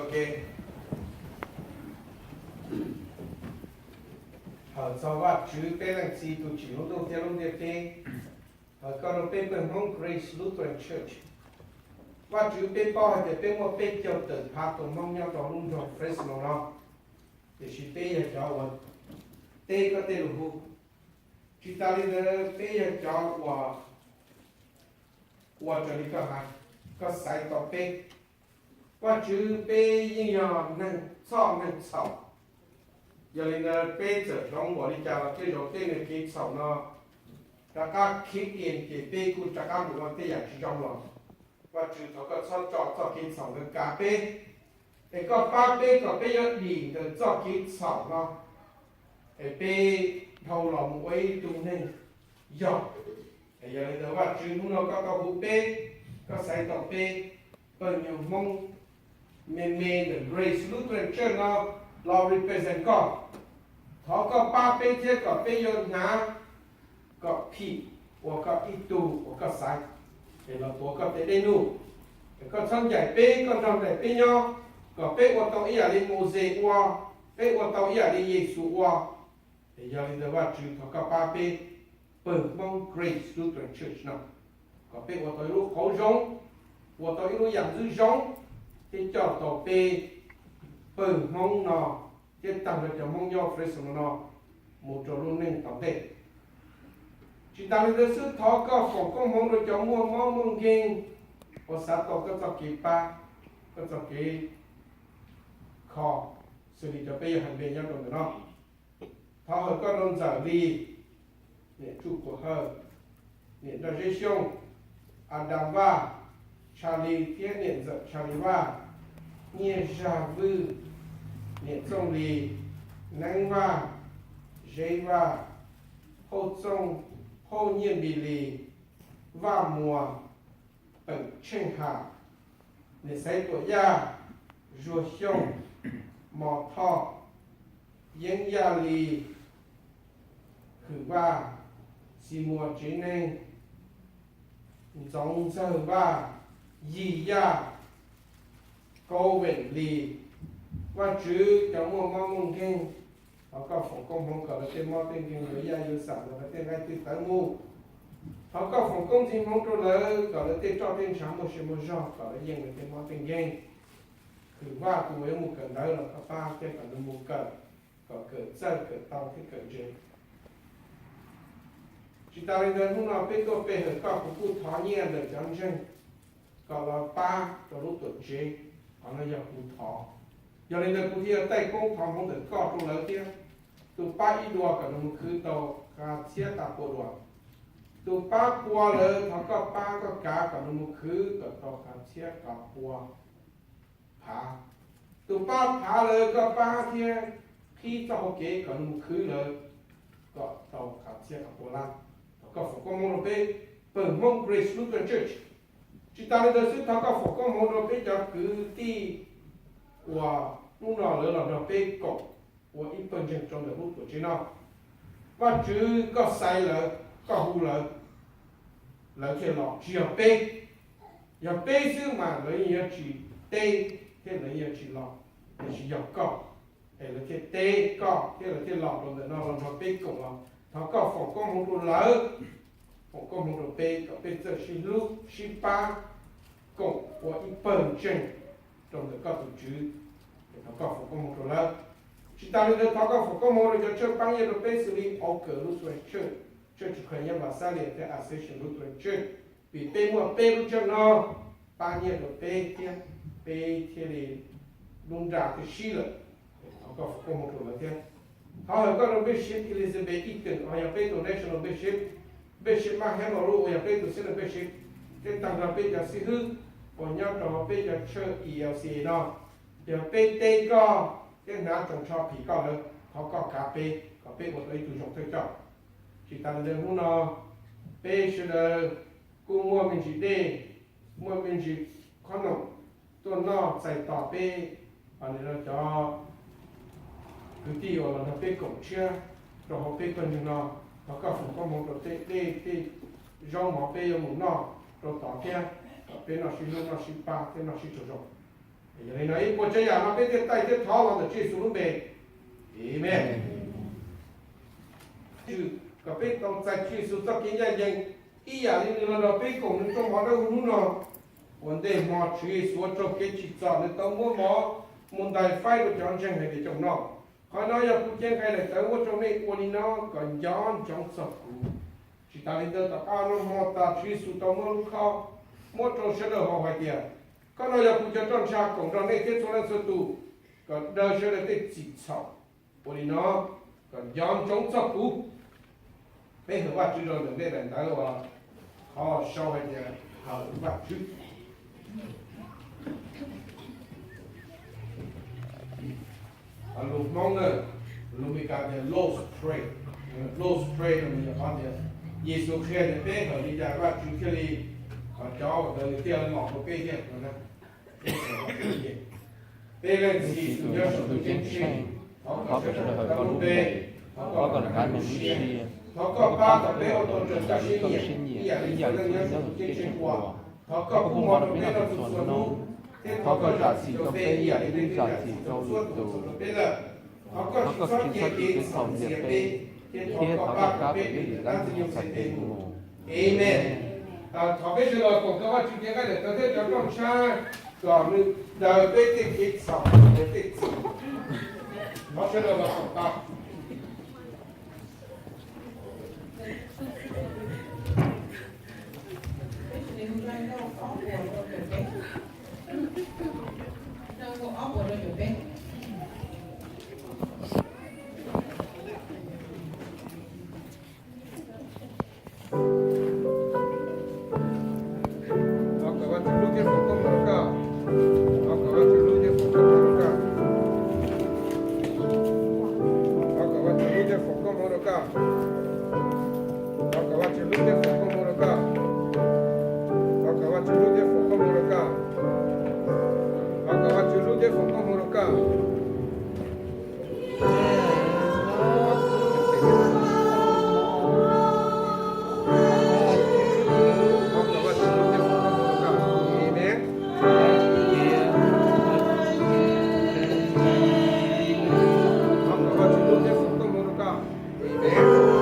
Ok. Hawm txog Vajtswv peb Leej Txiv tus tsim lub ntuj thiab lub ntiaj teb, hawm koj rau peb pawg Hmoob Grace Lutheran Church. Vajtswv, peb paub hais tias peb muaj peb caug tawm phav tus Hmoob nyob rau lub nroog Fresno no, tiam sis peb yog cov uas teb koj tej lus hu. Tsis tas li ntawd peb yog cov uas ua raws li koj hais, koj xaiv tau peb. Vajtswv, peb yeej yog neeg txhoj neeg txhaum, yog li ntawd peb txawm hloov npaum li cas los tej zaum tej nws kev txhaum no rov qab khiv qias ces peb kuj rov qab mus ua tej yam tsis zoo los. Vajtswv, thov koj txhob tso txoj kev txhaum ntawd kav peb, es koj pab peb kom peb yuav dim ntawm txoj kev txhaum no, es peb dhau los mus ua ib tug neeg yog. Es yog li ntawd Vajtswv, hnub no koj tau hu peb, koj xaiv tau peb pawg nyuag Hmoob me me ntawm Grace Lutheran Church no los represent koj. Thov koj pab peb thiab kom peb yuav hnav kom phim ua koj ib tug uas koj xaiv, es los tuav koj tej dej nuj. Es koj txhob ncaim peb, koj nrog nraim peb nyob, kom peb ua tau ib yam li Mauxes ua, peb ua tau ib yam li Yexus ua. Es yog li ntawd Vajtswv, thov koj pab peb pawg Hmoob Grace Lutheran Church no, kom peb ua tau ib lub qauv zoo, ua tau ib lub yam ntxwv zoo, thiab coj tau peb pawg Hmoob no thiab tag nrho cov Hmoob nyob Fresno no mus rau lub neej tom ntej. Tsis tas li ntawd xwb, thov koj foom koob hmoov rau cov muaj mob muaj nkeeg uas xav tau koj txoj kev pab, koj txoj kev kho, xws li cov peb yog hais npe nyob rau ntawm no. Thov hawm koj rau Ntxawm Lis, niam Tsuj Puas Hawj, niam Nroj Zeb Xyooj, Adas Vaj, Tshas Lis thiab niam Ntxawm Tshas Lis Vaj, Nyiaj Zag Vwj, niam Txooj Lis, Neeb Vaj, Zeb Vaj, Phauj Txooj, Phauj Nyiaj Npis Lis, Vaj Muas, Peem Tsheej Ham, niam Xaiv Tuam Yaj, Zuag Xyooj, Mos Thoj, Yeeb Yaj Lis, Hwm Vaj, Xis Muas Tsev Neeg, Ntxoov Ntxawg Vaj, Yis Yaj, Kaub Veem Lis. Vajtswv, cov muaj mob muaj nkeeg, thov koj foom koob hmoov kom lawv tej mob tej nkeeg yuav yaj yuav xam, kom lawv tej nqaij twb tawv mus. Thov koj foom koob txij hmoov rau lawv kom lawv tej roj tej ntshav muaj sia muaj zog, kom lawv yeej lawv tej mob tej nkeeg. Hwm Vaj tus uas yuav mus kawm ntawv los koj pab thiab kom nws mus kawm, kom kawm txawj kawm tau thiab kawm ntse. Tsis tas li ntawd, hnub no peb tuaj pe hawm koj, kuv kuj thov nyiaj ntawm cov ntseeg kom los pab rau lub tuam tsev. Qhov no yog kuv thov, yog li ntawd kuv thiaj taij poob thov hmoov ntawm koj rau lawv thiab. Tus pab ib dua kom nws mus khwv tau qas txhiab qas pua dua. Tus pab pua lawm, thov koj pab koj kav kom nws mus khwv kom tau qas txhiab qas pua phav. Tus pab phav lawm, koj pab thiab qhib txoj hau kev kom nws mus khwv lawm kom tau qas txhiab qas pua lab. Thov koj foom koob hmoov rau peb pawg Hmoob Grace Lutheran Church. Tsis tas li ntawd xwb, thov koj foom koob hmoov rau peb cov kwv tij uas hnub no lawv los nrog peb koom ua ib pawg ntseeg rau ntawm lub tuam tsev no. Vajtswv, koj xaiv lawv, koj hu lawv, lawv thiaj los, tsis yog peb. Yog peb xwb mas lawv yeej yuav tsis teb thiab lawv yeej yuav tsis los, tiam sis yog koj, es lawv thiaj teb koj thiab lawv thiaj los rau ntawm no los nrog peb koom los. Thov koj foom koob hmoov rau lawv, foom koob hmoov rau peb kom peb txawj sib hlub sib pab, koom ua ib pawg ntseeg rau ntawm koj tus Tswv. Thov koj foom koob hmoov rau lawv. Tsis tas li ntawd, thov koj foom koob hmoov rau cov tshawj pab nyiaj rau peb xws li Au Kawm Lutheran Church, Church of Christ nyob Visalia thiab Ascension Lutheran Church, vim peb muaj peb lub church no pab nyiaj rau peb thiab, peb thiaj li lub nra thiaj sib lawm. Thov koj foom koob hmoov rau lawv thiab. Thov hawm koj rau Bishop Elizabeth Eaton uas yog peb tus National Bishop, Bishop Mark Hamill uas yog peb tus Synod Bishop, thiab tag nrho peb cov xib hwb uas nyob rau peb cov church E L C A no, yog peb teb koj thiab hnav tsoos tsho phim koj lawm, thov koj kav peb kom peb ua tau ib tug zoo thawj coj. Tsis tas li ntawd, hnub no peb sawv daws kuj muaj me ntsis dej, muaj me ntsis qhob noom tuaj noj txais tos peb, cov kwv tij uas los nrog peb koom tshiab rau hauv peb pawg ntseeg no. Thov koj foom koob hmoov rau tej dej tej zaub mov peb yuav mus noj rau tod thiab, kom peb noj sib hlub noj sib pab thiab noj sib raug zoo. Yog li no ib puas tsav yam no peb thiaj taij thiab thov los ntawm Tswv Yexus lub npe. Amees. Kom peb tau txais Tswv Yexus txoj kev ncaj ncees ib yam li nws los nrog peb koom nws rooj mov dawb huv hnub no. Ua ntej hmo Tswv Yexus ua raug kev tsim txom nws tau muab mov mus ntais faib rau cov ntseeg hais tias coj noj. Qhov no yog kuv cev nqe daim tawv muab rau nej, ua li no kom nco ntsoov txog kuv. Tsis tas li ntawd tom qab no hmo tas Tswv Yexus tau muab lub khob muab rau sawv daws haus hais tias, koj no yog kuv cov roj ntsha koom nrog nej thiab txhua leej txhua tus, kom daws sawv daws tej txim txhaum. Ua li no kom nco ntsoov txog kuv. Peb hawm Vajtswv rau ntawm ntej daim ntawv uas qhov sau hais tias hawm Vajtswv. Lus Hmoob na, lus Meskas tias Lord's Prayer. Lord's Prayer no yog qhov tias Yexus qhia tias peb hawm li cas Vajtswv thiaj li, cov uas ntawd nws thiaj los rau peb thiab no. Peb leej Txiv tus nyob saum ntuj ceeb tsheej, thov kom sawv daws hawm koj lub npe, thov koj los nrhiav neeg sia, thov koj pab kom peb ua tau raws koj siab nyiam ib yam li cov neeg nyob saum ntuj ceeb tsheej ua. Thov koj pub mov rau peb noj txhua hnub, thiab thov koj zam txim rau peb ib yam li peb zam txim rau lwm tus. Thov koj tsis txhob txwm kev txhaum ntxias peb, thiab thov koj pab kom peb dim tau dab ntxwg nyoog txhais tes mus. Amees. Thov peb sawv daws koom tau Vajtswv cev nqaij daim tawv thiab cov roj ntsha kom nws daws peb tej kev txhaum, daws tej txim. Thov sawv daws los koom tau. Thov kom Vajtswv hlub thiab foom koob hmoov rau koj. Thov kom Vajtswv hlub thiab foom koob hmoov rau koj. Thov kom Vajtswv hlub thiab foom koob hmoov rau koj. Thov kom Vajtswv hlub thiab foom koob hmoov rau koj. Thov kom Vajtswv hlub thiab foom koob hmoov rau koj. Thov kom Vajtswv hlub thiab foom koob hmoov rau koj. Thov kom Vajtswv hlub thiab foom koob hmoov rau koj. Amees. Thov kom Vajtswv hlub thiab foom koob hmoov rau koj. Amees.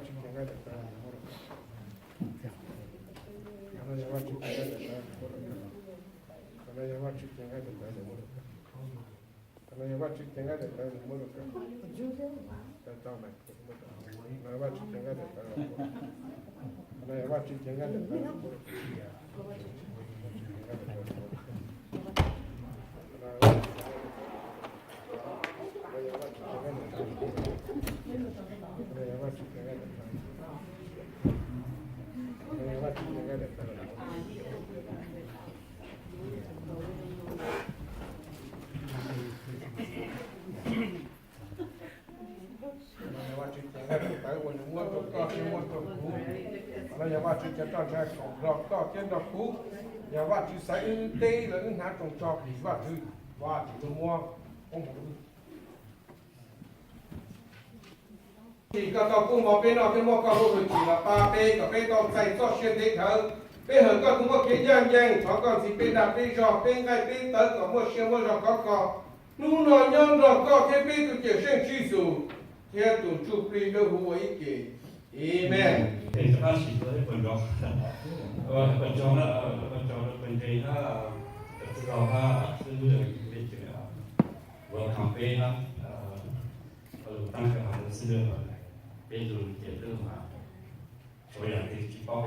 Vajtswv cev nqaij daim tawv los muab rau koj. Qhov no yog Vajtswv cev nqaij daim tawv los muab rau koj. Qhov no yog Vajtswv cev nqaij daim tawv los muab rau koj. Qhov no yog Vajtswv cev nqaij daim tawv los muab rau koj. Tawv tau mas, no Vajtswv cev nqaij daim tawv los muab rau koj. Qhov no yog Vajtswv cev nqaij daim tawv los muab rau koj. Vaj tswv cev nqaij daim tawv uas nws muab rau koj thiab muab rau kuv, qhov no yog Vaj tswv cev roj ntshai kom nrog koj thiab nrog kuv. Yog Vaj tswv xaiv wb teb lawm wb hnav tsoos tso, Vaj tswv, Vaj tswv yuav muab. Sim koj tau kub hmo peb noj thiab muab koj lub hwj chim los pab peb kom peb tau txais txoj sia ntev dhawv. Peb hawm koj tus muaj kev ncaj ncees, thov koj ntxiv peb dag peb zog, peb nqaij peb tawv kom muaj sia muaj zog khov kho. Hnub no nyob nrog koj thiab peb tus Cawm Seej Tswv Yexus thiab tus Ntsuj Plig Dawb Huv ua ib ke. Amees. Peb rov qab sim tua peb puas nrov, puas nrov, puas nrov, puas nres na, txhua zaus na, xib hwb peb tseem ua tham peb na, ua lus tab kav xib hwb, peb tus ces twb mas tsuav yam twg tsis paub.